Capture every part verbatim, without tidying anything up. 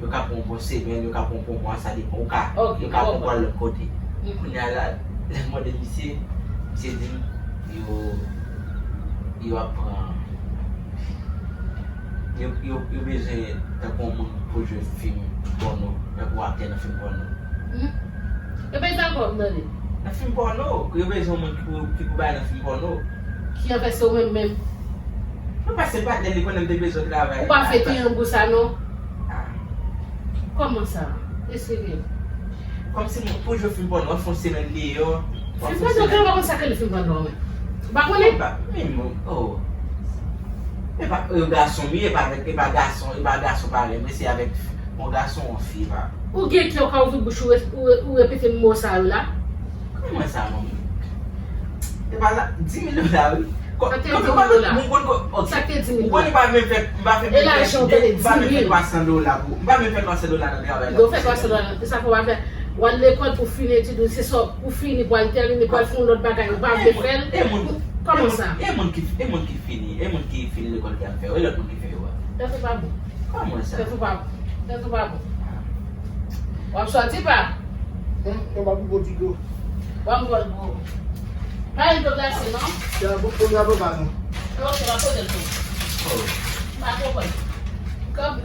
yo ka pran yon bon semèn, yo ka pran yon bon mwa, sa depann. Ou ka, Ok, yo m ka pran konprann. yon lòt kote. Mhm. Kounye a la, lè m mande misye, misye di m, yo, yo ap pran, yo, yo, yo bezwen tankou yon moun pou jwe fim pòno, tankou aktè nan fim pòno. Mhm. Yo bezwen ankò, m tande. Nan fim pòno, yo bezwen yon moun ki pou, ki pou bay nan fim pòno. Ki anfè se ou menm menm. Mwen pa se patnè li konnen m te bezwen travay. Ou pa fete yon gou sa non. Ah. Kòman sa? Esplike m. Kòmsi mwen pou jwe fim pòno, w ap fè yon semèn deyò. Fim pòno, gen lè w pa konn sa k rele fim pòno menm. Ou pa konnen? Epa, men mwen, oh. Epa, e gason m ye, epa avèk, epa gason, epa gason parèy mwen, se avèk yon gason, yon fi, epa. Ou gen kè ou ka ouvri bouch ou, ou, ou repete mo sa yo la? Kòman sa, manmi? Epa la, di mil dola, wi. Sa k te di mil dola? Sa k te di mil dola? Mwen pa menm fè, m pa fè menm fè. E lajan ou tande di mil. M pa menm fè twa san dola pou, m pa menm fè twa san dola nan travay la. Ou fè twa san dola nan, sa fè w pa fè. W al lekòl pou fini etid ou, se sa w pou fini, pou al tèmine, pou al fè yon lòt bagay, ou pa vle fè l. Kòman sa? E moun ki, e moun ki fini, e moun ki fini lekòl ki ap fè yo, e lòt moun ki fè yo a. Tèt ou pa bon. Kòman sa? Tèt ou pa bon. Tèt ou pa bon. W ap sòti pa? Humm, yo pa pou pwodui dlo. W ap pran dlo. Pa gen dlo glase non? Yo pa pou pwodui avoka non. Ok, w ap pote l tou. M pa konprann. Kòb,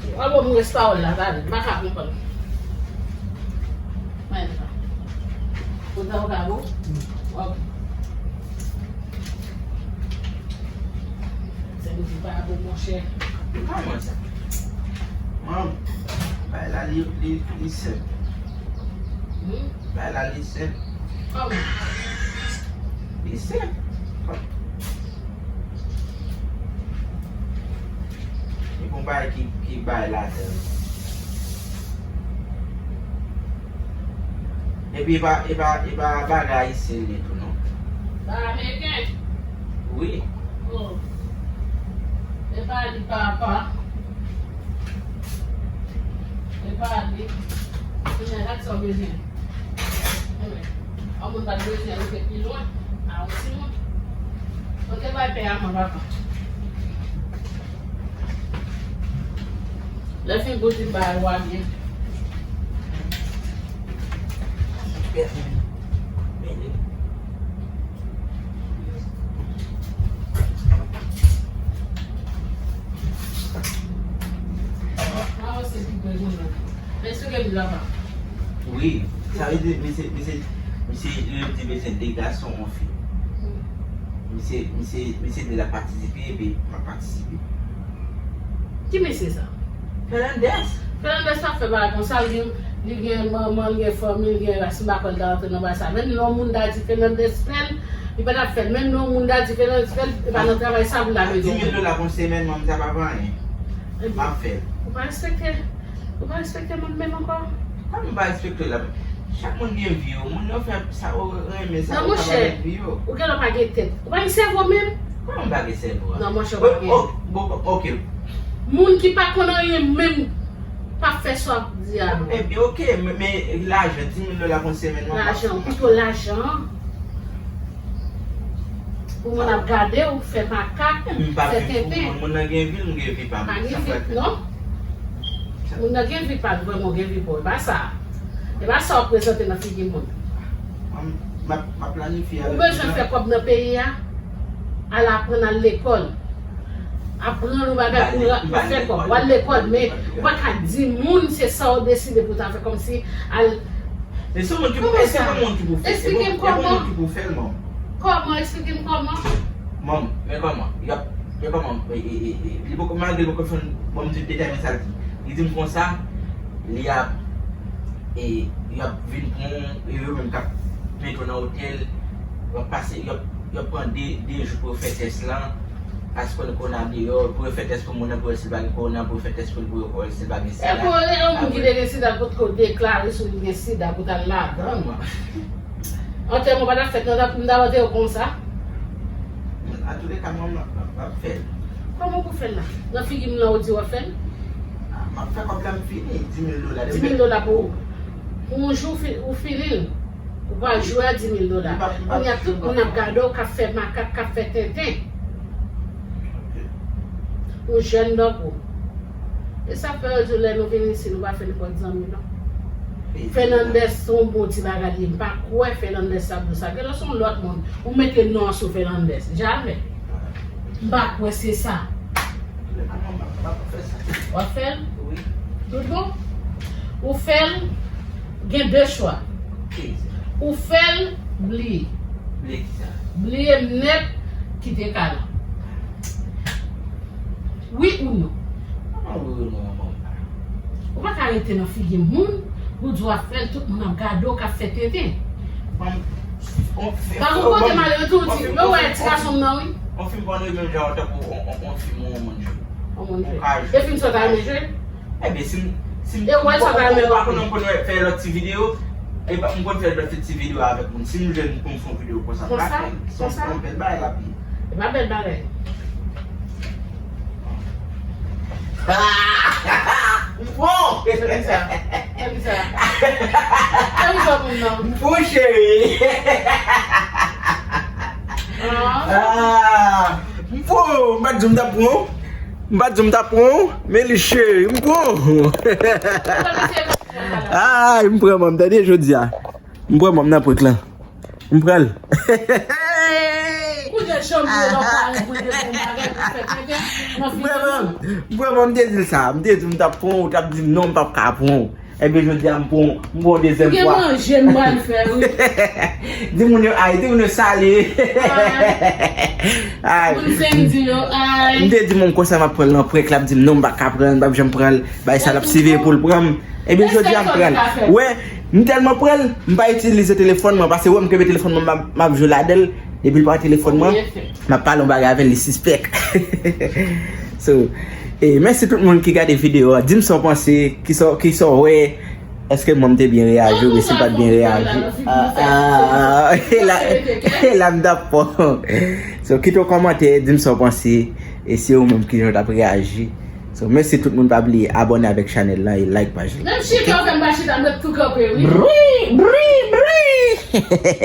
w ap ban m rès pawòl la, tande, m pa ka konprann. Mwen sa. Pwodui avoka pou? Ok. Sèl di pa bon monchè. Kòman sa? Manm, bay la li, li, li senp. Hmm? Bay la li senp. Kòman? Li senp. Li gon bagay ki, ki bay ladan. Epi e pa, e pa, e pa bagay ayisyen li ye tou non. Bagay ameriken? Wi. Oh. E pa li papa. E pa li. Kounye a gad sa w bezwen. Enben, yon moun pa t bezwen rete pi lwen a yon timoun. Kote bay pè a pran papa? Lè fin pou di bay wa byen. Mwen se ki bezwen. Esplike m la pa. Wi, sa vle di misye, misye, misye, yo di bezwen de gason, yon fi. Misye, misye, misye di l ap patisipe epi m ap patisipe. Ki mesye sa? Fernandez. Fernandez pa fè bagay konsa, li gen, li gen manman, li gen fanmi, li gen ras, m pa kwè l ta rantre nan bagay sa. Menm lè yon moun ta di Fernandez fè l, li pa t ap fè l. Menm lè yon moun ta di Fernandez fè l, e pa nan travay sa pou l ta bezwen fè l. Di mil dola pou yon semèn, manm, sa pa pou anyen. M ap fè l. Ou pa respekte. Ou pa respekte moun menm ankò? Kòman m pa respekte w la? Chak moun gen vi yo. Moun yo fè sa yo renmen, sa yo kapab avèk vi yo. Nan monchè, ou genlè pa gen tèt. Ou pa gen sèvo menm? Kòman m pa gen sèvo a? Nan monchè, ou pa gen. Bon, ok. Moun ki pa konn anyen menm p ap fè sa w ap di a non. Ebyen, ok, men, men lajan, di mil dola pou yon semèn, manman. Lajan, ou pito lajan. Pou moun ap gade w, fè makak, fè tenten. Moun nan gen vi l, m gen vi pa m. Pa gen vi non. Moun nan gen vi pa l, vrèman w gen vi pa w. E pa sa. E pa sa w ap prezante nan figi moun. M ap, m ap planifye avèk moun nan. Ou bezwen fè kòb nan peyi a? Al aprann, al lekòl. Aprann yon bagay pou w fè kòb. W al lekòl, men ou pa ka di moun se sa w deside pou w ta fè kòmsi al Men se yon moun ki pou, èske se yon moun ki pou fè l? Esplike m kòman. Se yon moun ki pou fè l, manm. Kòman? Esplike m kòman. Manm, men kòman? Y ap, men kòman? E, e, e, e, li poko, malgre li poko fin ban m tout detay, men sa l di. Li di m konsa, li ap, e, y ap vin pran w, e yo menm k ap mete w nan otèl, y ap pase, y ap, y ap pran de, de jou pou yo fè tès lan. Paske konn kòna deyò, pou yo fè tès pou moun nan, pou yo wè si l pa gen kòna, pou yo fè tès pou li, pou yo wè si l pa gen sida. Epi w rele yon moun ki te gen sida, potko deklare sou li gen sida pou t al ladan l. Antèman pa t ap fèt nan, m t ap antere w konsa. Antouleka, mwen, m ap, m ap fè l. Kòman w pou fè l la? Nan figi m nan ou di w ap fè l? M ap fè kòb la, m fini, di mil dola. Di mil dola pou ou. Pou yon jou, ou fini l. Ou pral jwe a di mil dola. Kounye a tout moun ap gade w k ap fè makak, k ap fè tenten. Ou jèn tankou. E sa k fè yo di w lè nou vin isit nou pa fè nenpòt zanmi non. Fernandez se yon bon ti bagay li ye. M pa kwè Fernandez t ap di w sa. Genlè se yon lòt moun. Ou mete non an sou Fernandez. Jamè. M pa kwè se sa. W ap fè l? Tout bon? Ou fè l, gen de chwa. Ou fè l bliye. Bliye kisa? Bliye m nèt, kite kay la. Wi ou non? Kòman wi ou non, manman? Ou pa ka rete nan figi moun, ou di w ap fè l, tout moun ap gade w, k ap fè tenten. Manman, on fi, pa gon kote m ale, yo tou di, yo wè ti gason m nan, wi. On fi m konn renmen jan w tankou on, on, on fi moun, moun jwe. On moun jwe. E fim sa w ta renmen jwe? Ebyen, si m, si m, e wè sa ta renmen w pa konn, m konn fè lòt ti videyo. E pa, m konn fè lòt ti videyo avèk moun. Si m jwenn pou m fè yon videyo konsa, m pa fè l. Konsa? Se yon bèl bagay l ap ye. E pa bèl bagay. M pran! Fè m sa. Fè m sa. Fè m sa pou m nan. M pran, cheri. Ah, m pran, m pa t di w m t ap pran w. M pa t di w m t ap pran w, men li cheri, m pran w. Ay, m pran manm, tande jodi a. M pran manm nan prank lan. M pran l. Kounye a, janm yo nan pale pou de bon bagay pou fè tenten. M pran manm, m pran manm, m te di l sa. M te di w m t ap pran w, ou t ap di m non, m p ap ka pran w. Ebyen, jodi a, m pran w, m pran w dezyèm fwa. Ou gen manje m pral fè, wi. Di moun yo ay, di moun yo salye. Ay. Moun Sendy yo, ay. M te di moun konsa m ap pran l nan prank, l ap di m non, m pa ka pran l, m p ap janm pran l. Bay sa l ap siveye pou l pran m. Ebyen, jodi a, m pran l. Wè, m tèlman pran l, m pa itilize telefòn mwen, paske wè m kenbe telefòn mwen, m ap, m ap jwe ladan l. Depi l pa telefòn mwen, m ap pale yon bagay avè l, li sispèk. So, e, mèsi tout moun ki gade videyo a. Di m sa w panse, ki sa, ki sa w wè. Èske manm te byen reyaji oubyen si l pa t byen reyaji? Ah, ah, ah, e la, e la m t ap pran. So, kite yon kòmantè, di m sa w panse. E se ou menm ki jan w t ap reyaji. So, mèsi tout moun, pa bliye abòne avèk chanèl la e like paj la. Menm chita, w fè m pa chita, m ret tou kanpe, wi. Bri, bri, bri!